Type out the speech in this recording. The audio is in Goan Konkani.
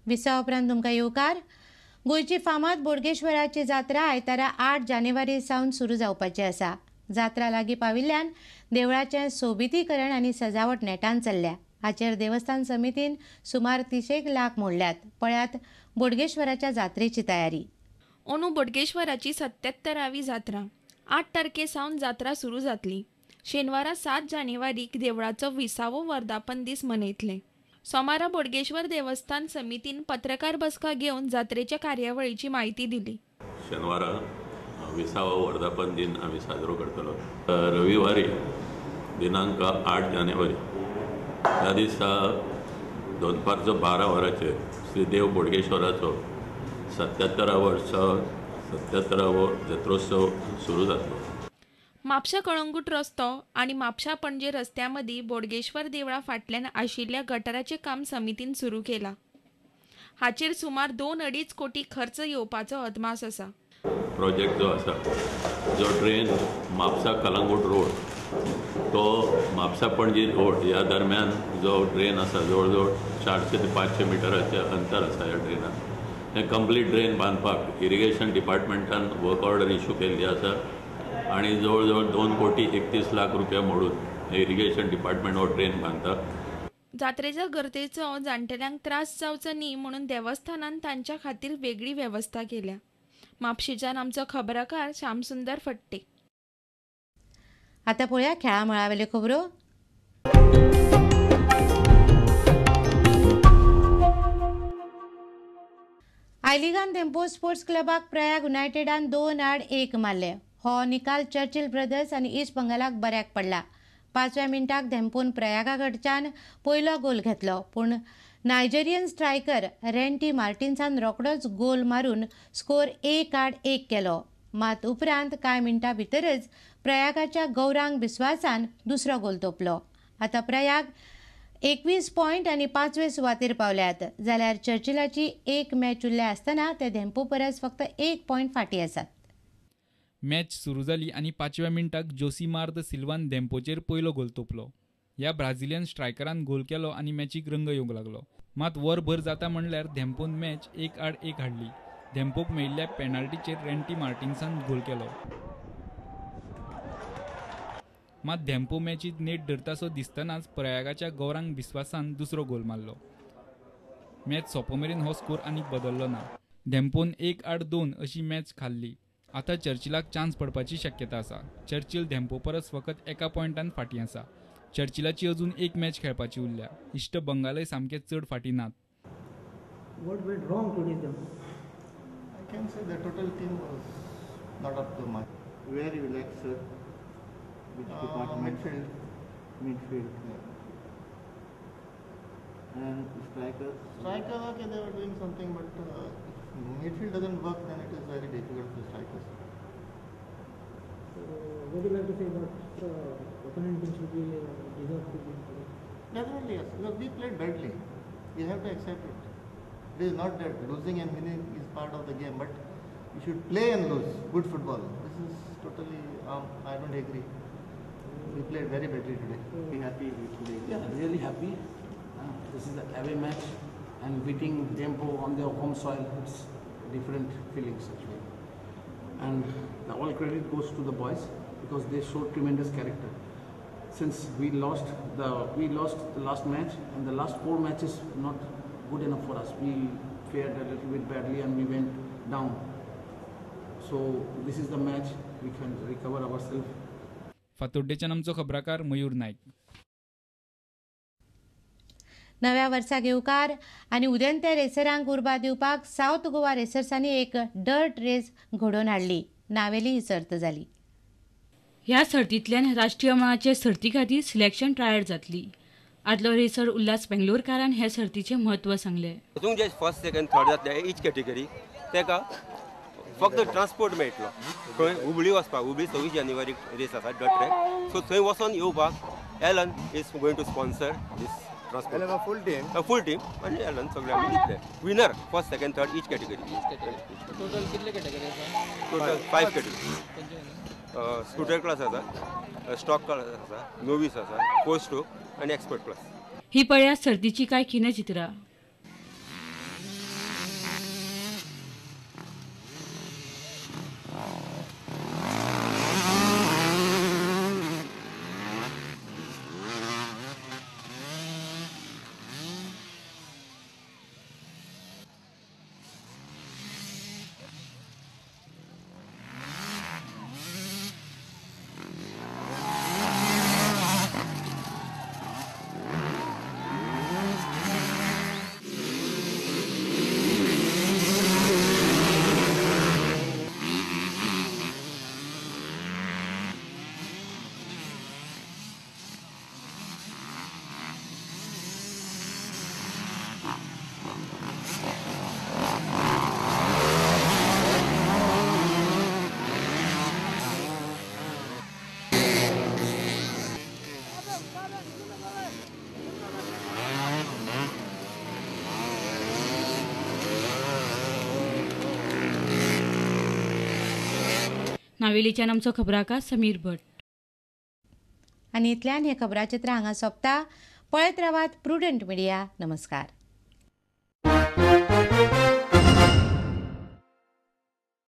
विसा उपरांत तुमकां येवकार. गोंयची फामाद बोडगेश्वराची जात्रा आयतारा 8 जानेवारी सावन सुरू जावपाची आसा. जात्रा लागीं पाविल्ल्यान देवळाचें सोबितीकरण आनी सजावट नेटान चल्ल्या. हाचेर देवस्थान समितीन सुमार 30 लाख मोडल्यात. पळयात बोडगेश्वराच्या जात्रेची तयारी. अंदू बोडगेश्वराची 77वी जात्रा 8 तारखे सावन जात्रा सुरू जातली. शेनवारा 7 जानेवारीक देवळाचो 20वो वर्धापन दीस मनयतले. सोमारा बोडगेश्वर देवस्थान समितीन पत्रकार बसका घेवन जात्रेच्या कार्यावळीची म्हायती दिली. शेनवारा 20वो वर्धापन दिन आमी साजरो करतलो. रविवारी दिनांक 8 जानेवारी ह्या दिसा दनपारचो 12 वरांचेर श्री देव बोडगेश्वराचो 77वो जत्रोत्सव सुरू जातलो. म्हापशा कळंगूट रस्तो आनी म्हापशा पणजे रस्त्या मदीं बोडगेश्वर देवळा फाटल्यान आशिल्ल्या गटाराचें काम समितीन सुरू केलां. हाचेर सुमार 2-2.5 कोटी खर्च येवपाचो अदमास आसा. प्रोजेक्ट जो आसा, जो ट्रेन म्हापसा कलंगूट रोड तो म्हापसा पणजी रोड ह्या दरम्यान जो ड्रेन आसा, जवळ जवळ 400 ते 500 मिटराचें अंतर आसा ह्या ड्रेनान. हें कंप्लीट ड्रेन बांदपाक इरिगेशन डिपार्टमेंटान वर्क ऑर्डर इशू केल्ली आसा आनी जवळ जवळ 2,31,00,000 रुपया मोडून इरिगेशन डिपार्टमेंट हो ड्रेन बांदता. जात्रेच्या गर्देचो जाणटेल्यांक त्रास जावचो न्ही म्हणून देवस्थानान तांच्या खातीर वेगळी वेवस्था केल्या. म्हापशेंच्यान आमचो खबराकार श्यामसुंदर फट्टे. आता पळोवया खेळा मळावेल्यो खबरो. I लिगान धेंपो स्पोर्ट्स क्लबाक प्रयाग युनायटेडान 2-1 मारले. हो निकाल चर्चिल ब्रदर्स आनी ईस्ट बंगालाक बऱ्याक पडला. 5व्या मिनटाक धेंपोन प्रयागा कडच्यान पयलो गोल घेतलो, पूण नायजेरियन स्ट्रायकर रेंटी मार्टिन्सान रोखडोच गोल मारून स्कोर 1-1 केलो. मात उपरांत कांय मिनटां भितरच प्रयागाच्या गौरांग बिस्वासान दुसरो गोल तोपलो. आतां प्रयाग 21 पॉयंट आनी 5वे सुवातेर पावल्यात, जाल्यार चर्चिलाची 1 मॅच उरल्या आसतना ते धेंपो परस फक्त 1 पॉयंट फाटीं आसात. मॅच सुरू जाली आनी 5व्या मिनटाक जोसीमार the सिल्वान धेंपोचेर पयलो गोल तोपलो. ह्या ब्राझिलियन स्ट्रायकरान गोल केलो आनी मॅचीक रंग येवंक लागलो. मात वरभर जाता म्हणल्यार धेंपोन मॅच 1-1 हाडली. धेंपोक मेळिल्ल्या पेनाल्टीचेर रेंटी मार्टिन्सान गोल केलो. मात धेंपो मॅचीत नेट धरतासो दिसतनाच प्रयागाच्या गौरांग बिस्वासान दुसरो गोल मारलो. मॅच सोंपो मेरेन हो स्कोर आनीक बदल्लो ना. धेंपोन 1-2 अशी मॅच खाल्ली. आतां चर्चिलाक चान्स पडपाची शक्यता आसा. चर्चिल धेंपो परस फकत 1 पॉयंटान फाटीं आसा. चर्चिलाची अजून 1 मॅच खेळपाची उरल्या. इश्ट बंगालय सामके चड फाटीं नात. What went wrong today then? I can say the total team was not up to much. Where you lack, sir? Which department? Midfield. Midfield. Yeah. And strikers? Strikers, okay, they were doing something, but if midfield doesn't work, then it is very difficult for strikers. So, what do you like to say about opponent team should be deserve to win today? Definitely, yes. Because we played badly. We have to accept it. It is not that losing and winning is part of the game, but you should play and lose good football. This is totally, I don't agree. We played very badly today. Be happy with today. Yeah, really happy. This is the away match and beating Dempo on their home soil, it's different feelings actually. And all credit goes to the boys because they showed tremendous character. Since we lost the last match and the last 4 matches not good enough for us. We fared a little bit badly and we went down. So this is the match we can recover ourselves. फातोड्डेच्यान आमचो खबराकार मयूर नायक. नव्या वर्साक येवकार आनी उदेंते रेसरांक उर्बा दिवपाक सावथ गोवा रेसर्सांनी एक डर्ट रेस घडोवन हाडली. नावेली ही सर्त जाली. ह्या सर्तींतल्यान राष्ट्रीय मळाचे सर्ती खातीर सिलेक्शन ट्रायल जातली. आदलो रेसर उल्हास बेंगलोरकारान हे सर्तीचें म्हत्व सांगलें. हातूंत जे फर्स्ट सेकंड थर्ड जातले इच कॅटेगरी ताका फक्त ट्रान्सपोर्ट मेळटलो. खंय हुबळी वचपाक, हुबळी 26 जानेवारीक रेस आसा डर्ट ट्रॅक, सो थंय वचोन येवपाक Alan is going to sponsor this transport. Full team, full team आनी एलन सगळे आमी दितले. Winner first second third each category. Total कितले कॅटेगरी आसा? Total 5 category. स्कूटर क्लास आसा, स्टॉक क्लास आसा, नोवीस आसा, 4 स्ट्रोक आनी एक्सपर्ट क्लास. ही पळया सर्तीची कांय खिणचित्रां. नावेलीच्यान आमचो खबराकार समीर भट. आनी इतल्यान हें खबराचित्र हांगा सोंपता. पळयत रावात प्रुडंट मिडिया. नमस्कार.